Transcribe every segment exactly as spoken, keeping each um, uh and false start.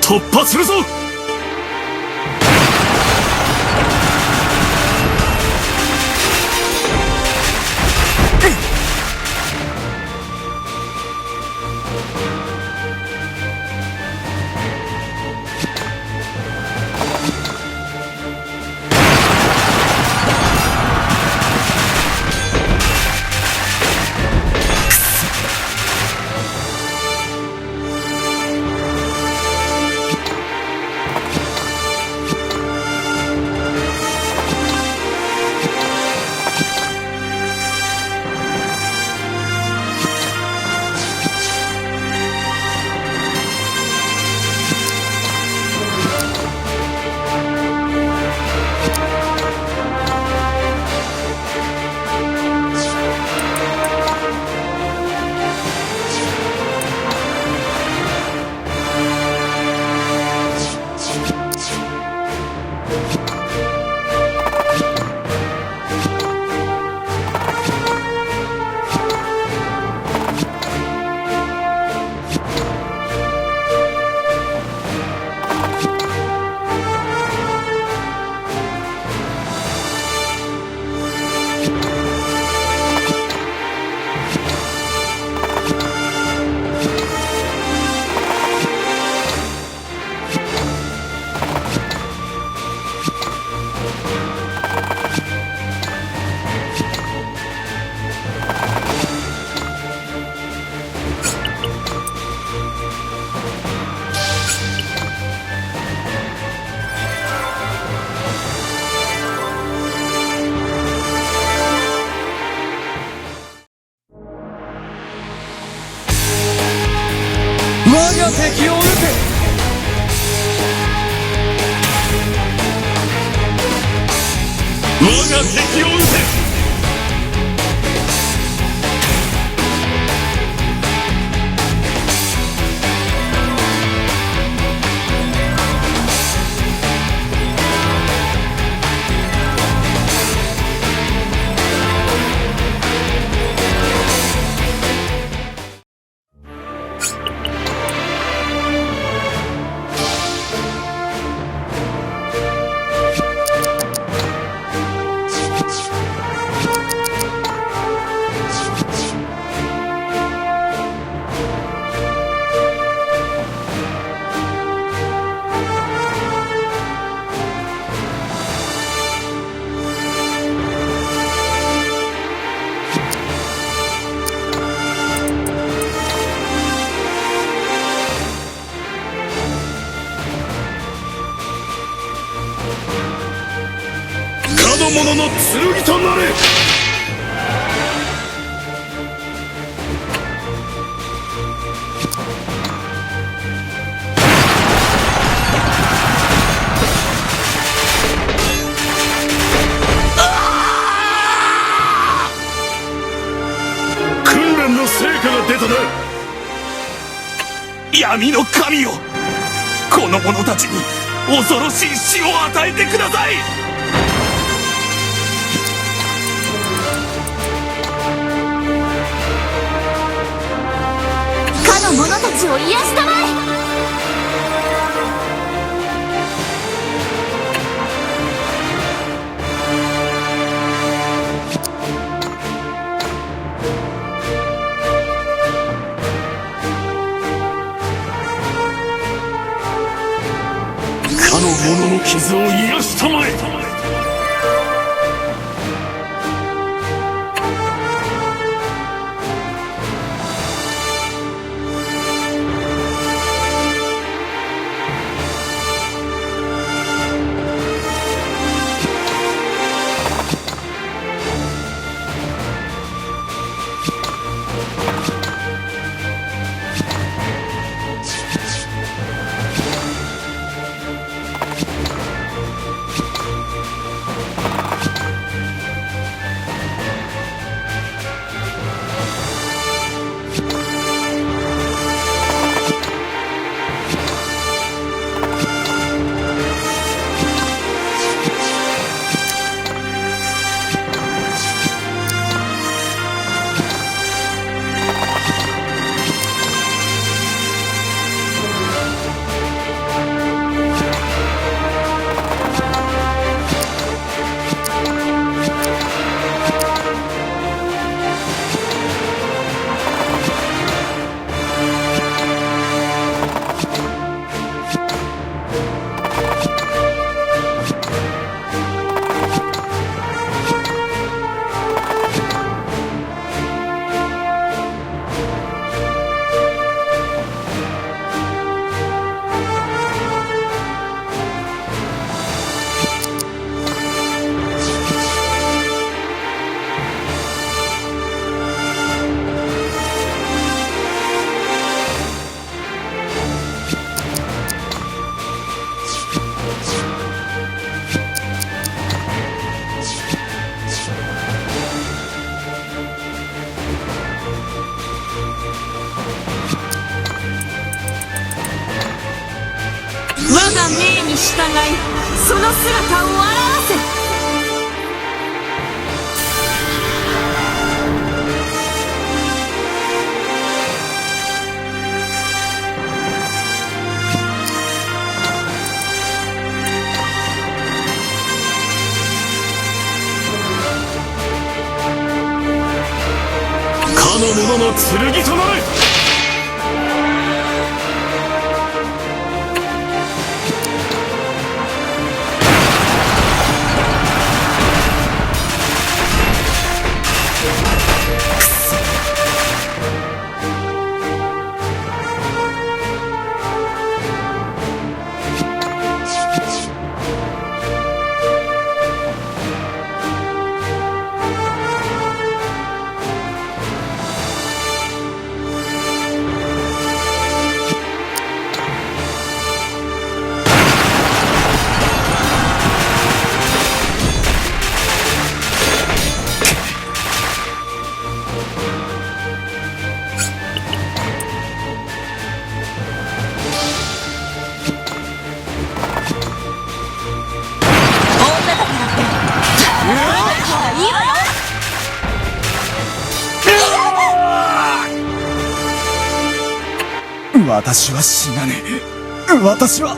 突破するぞ。 我が敵を討て。我が敵を討て。 かの者の剣となれ。 訓練の成果が出たな。 闇の神よ、この者たちに恐ろしい死を与えてください。 かの者たちを癒したまえ。 かの者の傷を癒したまえ。 か我が命に従い、その姿を現せ。かの者の剣となれ。女だからって、いいわよ。私は死なねえ。私は。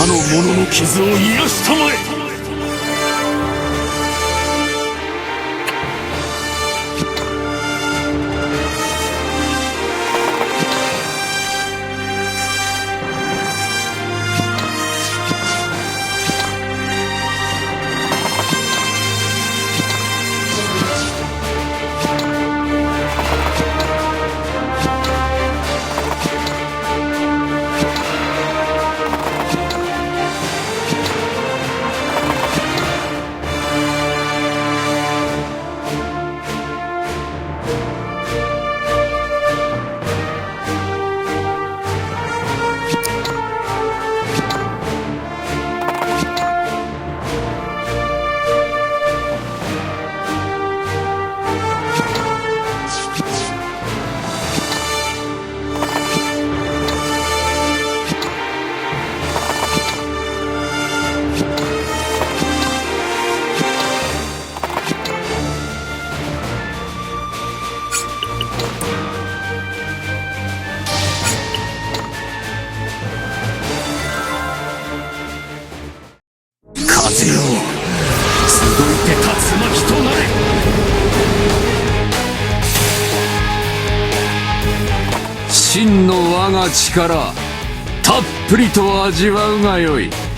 の者の傷を癒したまえ。風よ、集いて、まきとなれ。真の我が力、たっぷりと味わうがよい。